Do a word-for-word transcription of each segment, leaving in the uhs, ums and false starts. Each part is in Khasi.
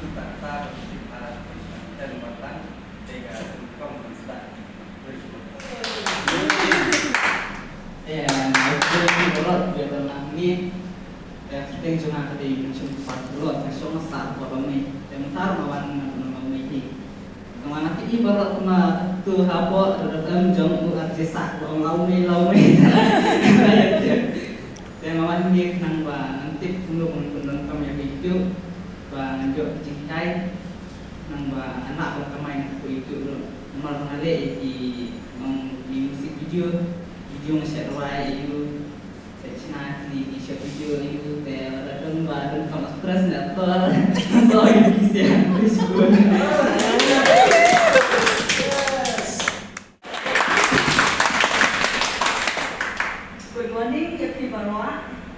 tu ta ta ba ki ta ta ta ta ta ta ta ta. Te nga ai phi baroh ïa ka nang ni. Te ka teng jong nga ka dei ka jong ka baroh ka jong ka sar baroh ni. Te mynta nga wan nga wan ni. Nga wan nga ti baroh ma tu ha baroh da em jong u artist baroh lau ni lau ni. Te nga wan ni nang ba nang tip kumno kumno kumno kam ïa ki tu ba nang jok jingkai. Nang ba anak ba kamai na ku itu lo. Namar ba nga leh ïa ki nong ki music video, video nga shet rwai ïa u. Shet shna ki ki shet video ïa u te lada don ba don kam actress ne actor. So ïa ki shet ki shet. Good morning ïa phi baroh.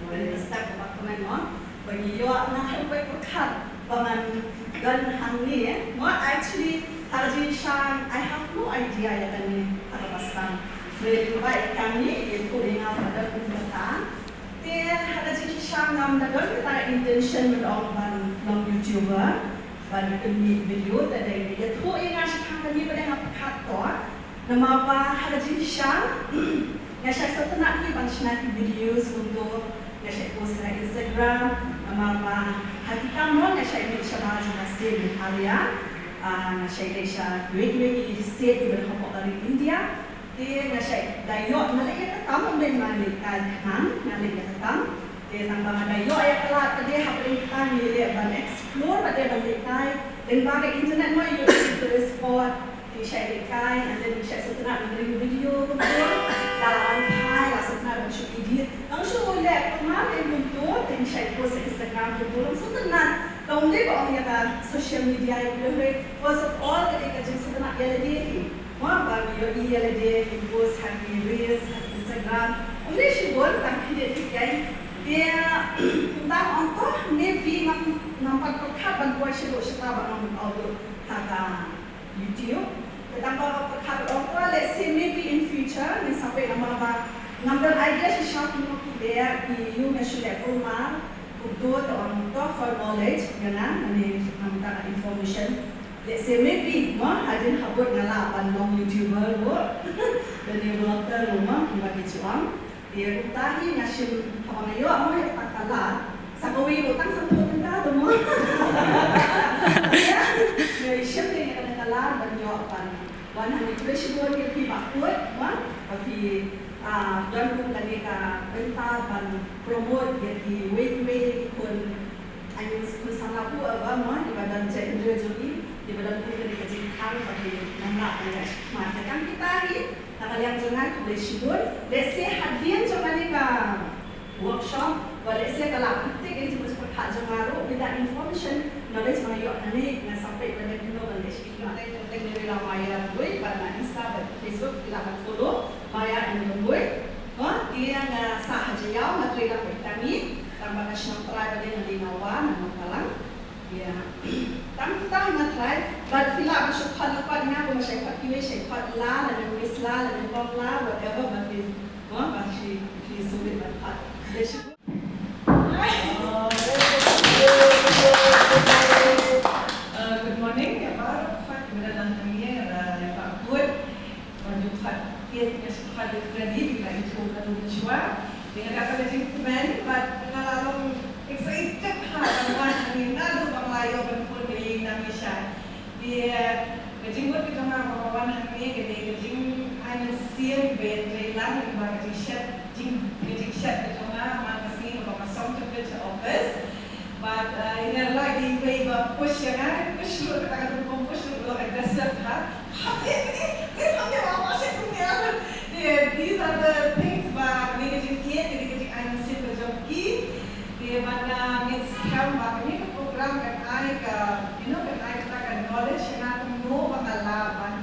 Morning, respect ba kmen mo. Ba ngi ïoh na kan poi pyrkhat ba ngan don hangne mo. Actually ha ka jingshisha I have no idea ïa kane ha kaba sdang. Ba ïa kaba ïa kane ïa ko ïa nga ba don kumta. Te ha ka jingshisha ngam da don kata ka intention ban ong ban long YouTuber, ban pynmih video, te dei ïathuh ïa nga shaphang kane ba dei nga pyrkhat to. Namar ba ha ka jingshisha nga shait sngewtynnat hi ban shna ki videos kumto, nga shait post ha Instagram. Namar ba ha ki kam mo nga shait mih shabar jong ka state Meghalaya. Ah, nga shait leit sha kiwei kiwei ki state kiba hapoh ka ri India. Te nga shait da ïoh, nga leit ïa ka kam, ym dei ba nga leit kai khnang, nga leit ïa ka kam. Te tang ba nga da ïoh ïa ka lad pat de, hapdeng kata ngi leit ban explore pat de, ban leit kai. Tang ba ka internet mo, ïoh ïa ka spot. Te shait leit kai, and then shait sngewtynnat ban ring video kumto. Da la wan phai la sngewtynnat ban shu edit. Nang shu leh kumar ring kumto, te shait post ha Instagram kumto. Nang sngewtynnat. Tang dei ba ong ïa ka social media ïa ka, first of all ka dei ka jingsngewtynnat ïa lade hi. Mo ba ngi ïohi ïa lade ki post ha ki reels, ha ki Instagram. Ym dei shibun, tang khyndiat khyndiat. Te kumta ong to, maybe ngam, ngam pat pyrkhat ban poi shaduh shata ba ngam upload ha ka YouTube. Te tang ba nga pyrkhat ong to, let's say maybe in future ngin sa peit, namar ba ngam don idea shisha kumno ki leh, ïoh nga shu leh kumar. Kumto te ong to for knowledge ïa nga, mane namar ka information. Let's say maybe mo hadien habud nga lah ban long YouTuber ruh, lane vlogger ruh mo, kumba ki ju ong. Te kumta hi nga shim, haba nga ïoh mo ïa kata ka lad, sa kawei ruh tang sanphew tyngka te mo. Ïa, nga shim ïa kata ka lad ban ïoh ban wan hangne. Khublei shibun ïa phi Bah Kut, mo, ba phi, ah, don kum kane ka bynta ban promote ïa kiwei kiwei ki khun, I mean, khun samla, whoever mo, kiba don jaitbynriew jong ngi, kiba don kum kane ka jingkhang ba ki nang lah ban leh shakhmat. Te kam kita hi na ka liang jong nga, khublei shibun. Let's say hadien jong kane ka workshop, ba let's say ka la pyntik ïa ka jingpyrkhat jong nga ruh, with that information, knowledge ba nga ïoh hangne, nga sa peit ban leh kumno ban leh shakhmat. Teng teng ne la Maya Rangui, bad na Insta bad Facebook phi lah ban follow Maya and Rangui. Mo, te nga sah ha Jaïaw, nga trei lang bad Tami, tang ba ka shnong trai ba dei na Dei Nawa, na Nongpalang. Ïa. Tang kumta nga trai, bad phi lah ban shu khot lyngkot ïa nga, kumba shait khot kiwei, shait khot La, lane Miss La, lane Kong La, whatever ba phi, mo, ba phi, phi sngewbha ban khot. Ïa shu. Uh, good morning ïa baroh, khot kiba don hangne, ïa Bah Kut. Ban ïa khot, ïa, ïa shu khot ïa ka ready, ïa ka intro ka dei mynshuwa. Ïa nga da ka jingkmen, bad nga la long excited ha ban wan hangne naduh ba nga la ïoh ban phone ïa i Nami Shah. Ïa ka jingmut ka jong nga ba nga wan hangne ka dei ka jingai mynsiem ba ïatrei lang, ba ka jingshet, jing, ka jingshet ka jong nga man ka sngi kaba nga song to fit sha office. Bad, uh, ïa nga la dei iwei ba push ïa nga, push ruh kata ka rukom, push ruh aggressive ha. Hap leh, leh, leh, hap leh, hap leh, hap leh. These are the things ba kane ka jingïeit, kane ka jingai mynsiem ka jong ki. Te bad nga ngeit skhem ba kane ka program kan ai ka, you know, kan ai kata ka knowledge ïa nga kumno ba nga lah ban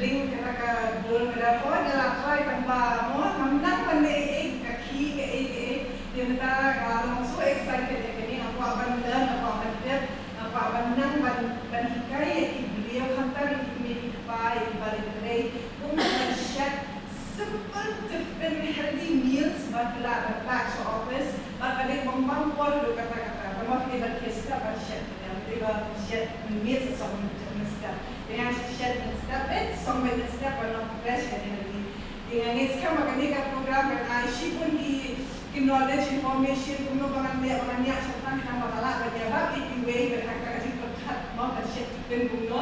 ring kata ka dur, kata ka, nga la try tang ba mo ngam nang ban leh ei ei, ka khih, ka ei ka ei. Te mynta nga long so excited ïa kane, nga kwah ban learn, nga kwah ban tip, nga kwah ban nang ban, ban hikai ïa ki briew, khamtam ïa ki kmie ki kpa, ïa ki ba leh trei, kumno ban shet simple tiffin healthy meals ba ki lah ban pack sha office, ba ka dei bang bang por ruh kata kata, ba ma phi dei ban khie step ban shet, ka dei ba shet mynmiet sa song mynstep. Te nga shet mynstep beit, song beit mynstep, ban long fresh and healthy. Te nga ngeit skhem ba kane ka program kan ai shibun ki, ki knowledge, information, kumno ba ngan leh, ba ngan ñiah shaphrang khnang ba nga lah ban ïarap ïa kiwei, ban ai kata ka jingpyrkhat, mo, ban shet tiffin kumno.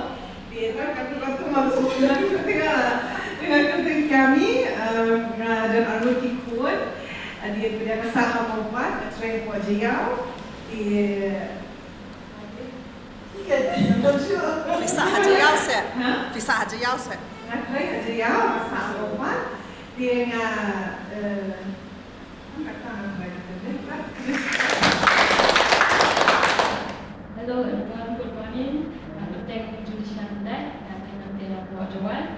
Te tang katto katto nga sngewthuh, te nga, te nga kyrteng Kiami, um, nga don arngut ki khun, hadien ba nga sah ha Mawpat, nga trei hapoh Jaïaw. Te Phi sah ha Jaïaw seh. Ha? Phi sah ha Jaïaw seh. Nga trei ha Jaïaw, nga sah ha Mawpat. Te nga, eh, Hello everyone, good morning. Nga kyrteng Judy Shantai, nga trei na Tela Port Jowai.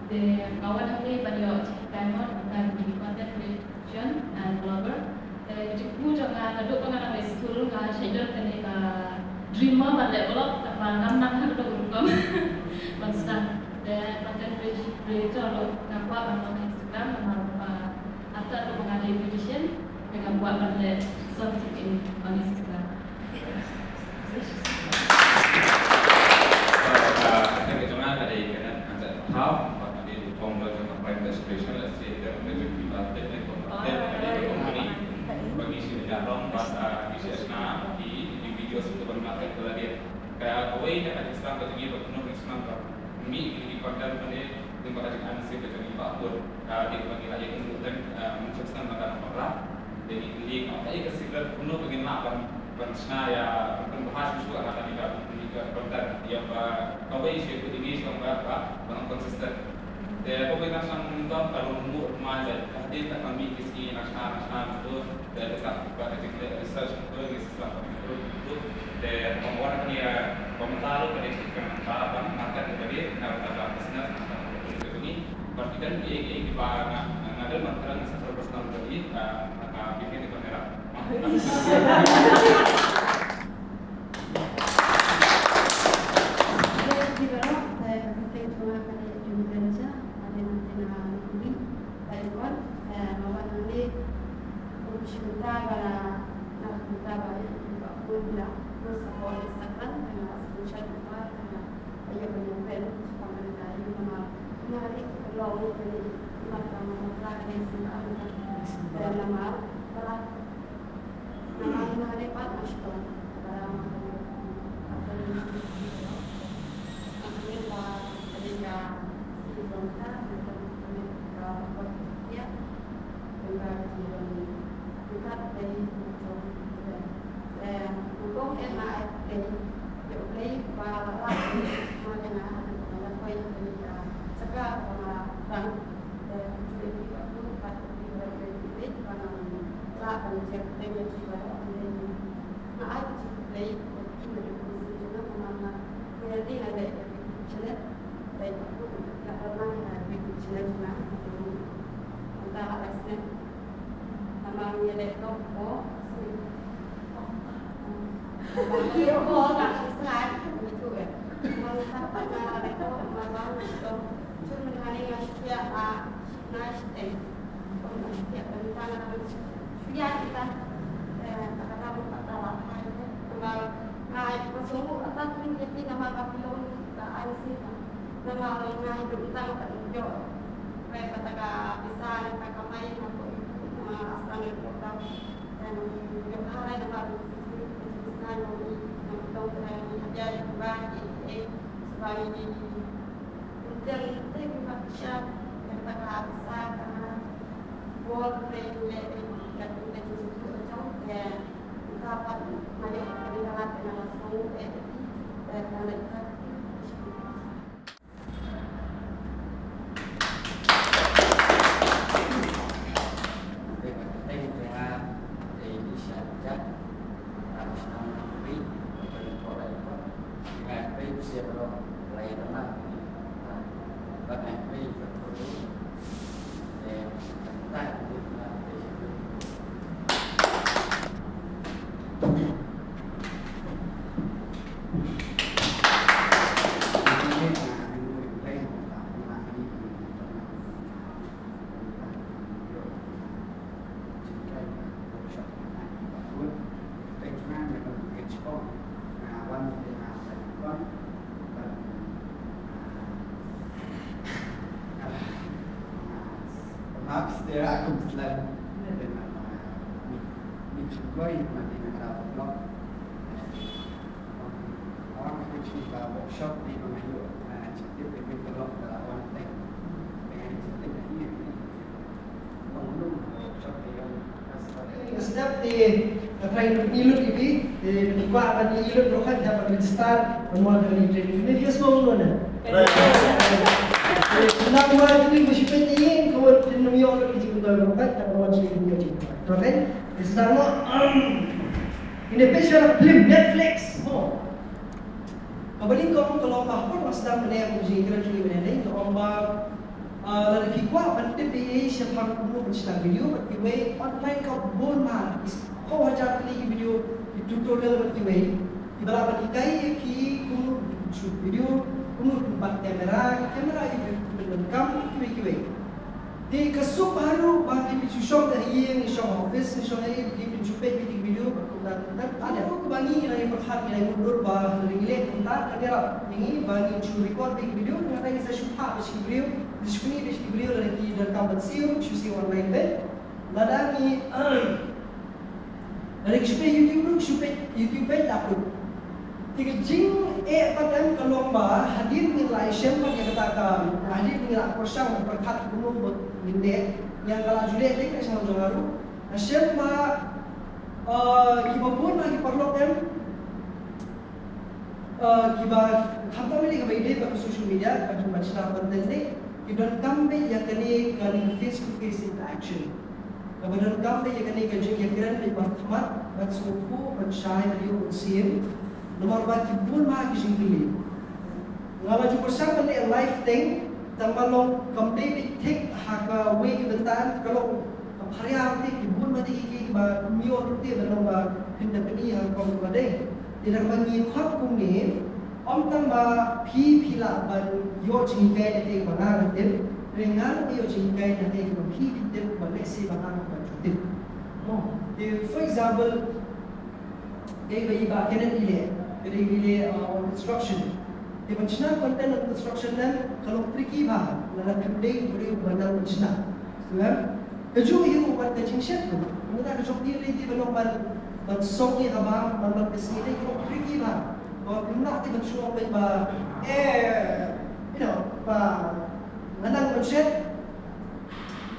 Te nga wan hangne ban ïoh jinghikai mo, nga wan content creation and blogger. Te jingthmu jong nga naduh ba nga dang leit skul, nga shait don kane ka dream mo ban leh vlog, tangba ngam nang ha kano ka rukom ban sdang. Te content creator ruh nga kwah ban long ha Instagram, namar ba after ruh ba nga dei beautician, te nga kwah ban leh song check in on Instagram. Ka, ka jong nga ka dei Kenneth Anjat Pathaw, bad nga dei u Kawei na ka jingsdang ka jong ngi ba kumno ngi sdang ban mih ïa ki content ba ne, lyngba ka jingai nasib ka jong ngi ba bun. Dei ba ngi la ïa kynduh teng mynchong snem na ka Nongbakla. Dei ngi kylli nga kaei ka secret kumno ba ngin lah ban ban shna ïa ban pynbha shuh shuh na kane ka content ïa ba kawei sha ka jong ngi sha ba ba ba long consistent. Te kawei ka sdang ngi tong ka long mu mai ba hadien ka kami ki sngi na shna na shna tu. Te ka ba ka jingleh research tu ngi sa ba ngi tu tu. Te ong wan kani ba mynta ruh ka dei ka nang ba ban market ka dei na ka business na ka ni. Ba ki kan ki ki ba nga nga dei ban kren sa personal ka ni ka behind the camera. Step te ka trai ngi lut ïa phi, te phi kwah ban ïa lut ruh kan ïa ban register ban wan ka training. Maybe a small one. Nang wan training ba shu peit ïa ka wat nym ïoh lut ki jingkynmaw ruh kan ïa ban wan training ka jingkynmaw. Ruh kan? Is that not? Ine peit sha film Netflix. Mo. Kaba nyngkong ka long ba hapdeng ba sdang mynne ka jingkren jong ngi mynne ka long ba Ah, lada phi kwah ban tip ei ei shaphang kumno ban shna video bad kiwei online ka bun bha, ki phew hajar tylli ki video, ki tutorial bad kiwei kiba lah ban hikai ïa phi kumno ban shoot video, kumno ban bat camera, ki camera ïa phi ban donkam, kiwei kiwei. Te ka suk bha ruh ba phi phi shu shong ha ïing, shong ha office, shong ha ei, phi phi shu peit ïa ki video bad kumta kumta. Ane ruh kaba ngi ngi la ïa pyrkhat, ngi la ïa mutdur ba lada ngi leh kumta kan ïarap ïa ngi ba ngin shu record ïa ki video, nangta ngin sa shu phah bad shi ki briew. Shu kynmaw bad ki briew lada ki donkam ban siew, shu siew online bad lada ngi, lada ki shu peit YouTube ruh, shu peit YouTube page la upload. Te ka jingeh pat em ka long ba hadien ngin la ïashem pat ïa kata ka, hadien ngin la pyrshang pyrkhat kumno ba ngin leh, ïa ka la ju leh te ka shnong jong nga ruh. Nga shem ba, eh, kiba bun ha ki paralok em, eh, kiba khamtam ïa kaba ïadei bad ka social media, ka jingban shna content ne, ki donkam beit ïa kane ka face to face interaction. Kaba donkam beit ïa kane ka jingïakren beit markhmat, ban sngewthuh, ban shai, ban ïoh, ban sngewsih. Namar ba ki bun bha ki jingkylli. Nga la ju pyrshang ban leh live teng, tang ba long kam dei beit thik ha kawei ka bynta, ka long ka pharia te, ki bun bha te ki, kiba ym ïoh ruh te ban long ba phin da pyni ha ka rukom kaba dei. Te lada ngi khot kumne, ym tang ba phi phi lah ban ïoh jinghikai na kaei ba nga nga tip, hynrei nga ruh nga ïoh jinghikai na kaei ba phi phi tip, ba lehse ba nga ruh ban ju tip. Mo, te for example, kaei ba i Bah Kenneth i leh, ka dei i leh, uh, on construction. Te ban shna content on construction lem ka long tricky bha, lada phim dei u briew uba nang ban shna. Em? Kajuh hi ruh bad ka jingshet ruh. Mynta ka jong phi lei te ban long ban, ban song ïa ka bam, ban, ban ka sngi lei ka long tricky bha. Ba phim lah te ban shu ong beit ba, eh, you know, ba nga nang ban shet.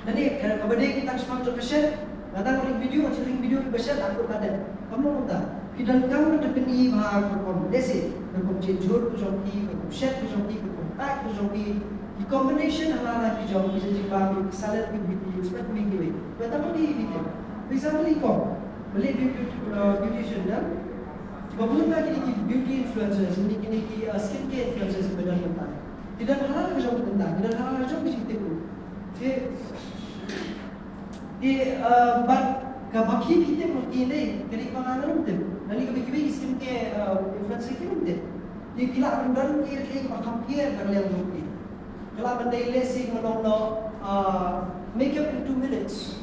Lane ka, kaba dei ki tang shaphang jong ka shet, nga dang ring video, nga shu ring video kiba shet, la kut la dep. Kam long kumta. Phi donkam ban da pyni bha ka rukom, lehse ka rukom jynjar ka jong phi, ka rukom shet ka jong phi, ka rukom pack ka jong phi, ki combination ha la ki jong ki, jong ki ba ki salad ki, ki, ki spread ki, ki wei. Ba tang phi, phi, phi. For example, i kong ba leh beauty, uh, beautician, na? Ba bun na kine ki beauty influencers, kine, kine ki, uh, skincare influencers ba don mynta. Ki don ha la ka jong ka bynta, ki don ha la ka jong ka jingtip ruh. Te, te, uh, bad kaba phi phi tip ma ki ne, ka dei kaba nga ngam tip. Lane kaba kiwei ki skim ki, uh, influencer kim tip. Te ki lah ban don ki, ki ba kham pher ban leh jong ki. Ka lah ban dei lehse ka long noh, uh, makeup in two minutes.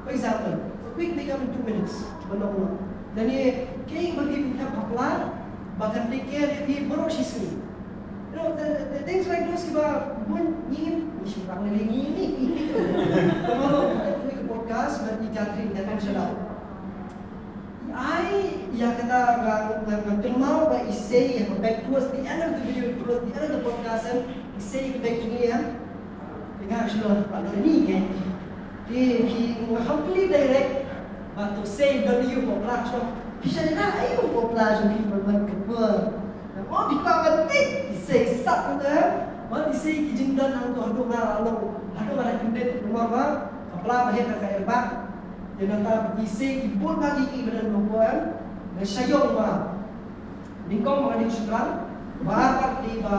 For example, a quick makeup in two minutes. Ban long noh. Lane kaei ba phi phi tip ha pla, ba kan take care ïa phi baroh shi sngi. You know, the, the things like those kiba bun ngi, ngi shu rang lei ngi ni. Kaba long, kaba long podcast bad i Catherine, Catherine Shalal. Ai, ïa kata nga, nga, nga kynmaw ba i sei ïa ka bag towards the end of the video, towards the end of the podcast, em, i sei ïa ka bag jong i, em. Nga shu long, ba long ni ke. Te phi, nga kham kylli direct, ba to sei don ïa u pop la shu. Phi sha ïa ka, ai u pop la shu phi ban ban ka pur. Mo, phi kwah ban tip, i sei sat hangto, eh. Mo, i sei ki jingdon hangto, haduh nga la long, haduh nga la kyndit, namar ba ka pla ba heh ka ka airbag. Te nangta i sei ki bun bha ki ki ba don hapoh, eh. Nga sha ïoh ba nyngkong ba nga dei u shynrang, ba ar pat dei ba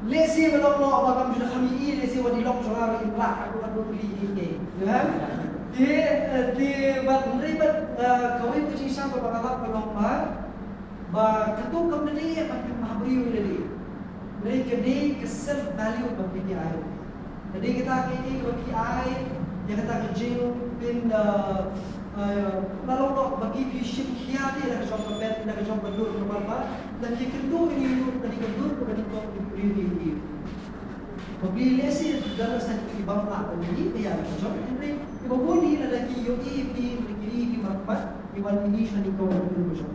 lehse ba long noh ba ngam ju da kham ïohi, lehse wat i lok jong nga ruh i pla haduh haduh tylli ki ki. Te, eh, te bad hynrei bad, eh, kawei ka jingshisha ba nga lap ka long ba Ba katto kam da dei ba phi bhabriew ïa lade. Hynrei ka dei ka self value ba phi ai. Ka dei kata ka dei ba phi ai ïa kata ka jingpyn, uh, uh, la long ba phi phi shim khia te na ka jong ka met, na ka jong ka dur ka mar ba. Na phi kyntu ïa ka dur ka dei ka dur ka dei ka dur ka dei ka dur. Ba phi lehse da la sa ki bam la ka dei ka ïa ka jong hynrei ba bun ïa la ki ïohi phi ki ïohi phi mar ba ki wan ïa ka jong ka dur ka jong.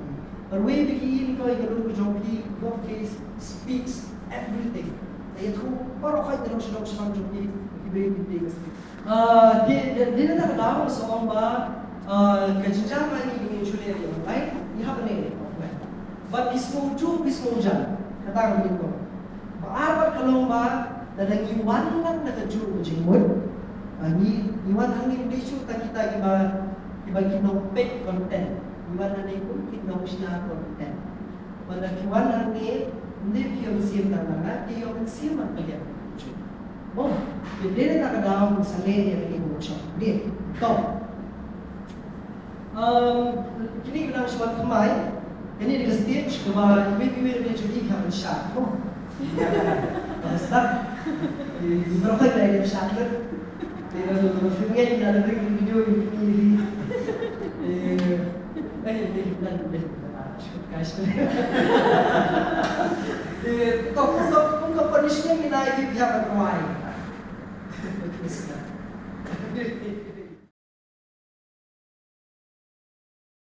Marwei ba ki ïohi ka dur ka jong phi, your face speaks everything. Te ïathuh baroh khoit te dang shu dang shu dang jong phi, ki briew ki briew ka speak. Ah, te, te, te na ka daw sa ong ba, ah, ka jingjia ba ngi ngi shu leh online, ngi hap ban leh offline. Bad phi sngewthuh, phi sngewjan, kata ka mut ko. Ba ar bad ka long ba, lada ngi wan lang na kajuh ka jingmut, ah, ngi, ngi wan hangne ym dei shuh tang kita kiba, kiba ki nongpeit content. Ngi wan hangne kum ki nongshna content. Ba lada phi wan hangne, ym dei phi ïoh mynsiem tang na nga, phi ïoh mynsiem ma ka liang. Mo, te dei na ka daw ngi sa leh ïa kane ka workshop. Dei, to. Um, kine ki nang shu wan thymmai, kane dei ka stage kaba iwei pa iwei ruh ki jong ki ki hap ban shad. Mo. Ka start. Ki, ki baroh ki dei ban shad lut. Te ka, ka, ka film ngi la ring video ïa ki. Te, eh, eh, nan, eh, ka, ka, ka, eh, to, kum ka, kum ka punishment ngi nai ki ki hap ban rwai.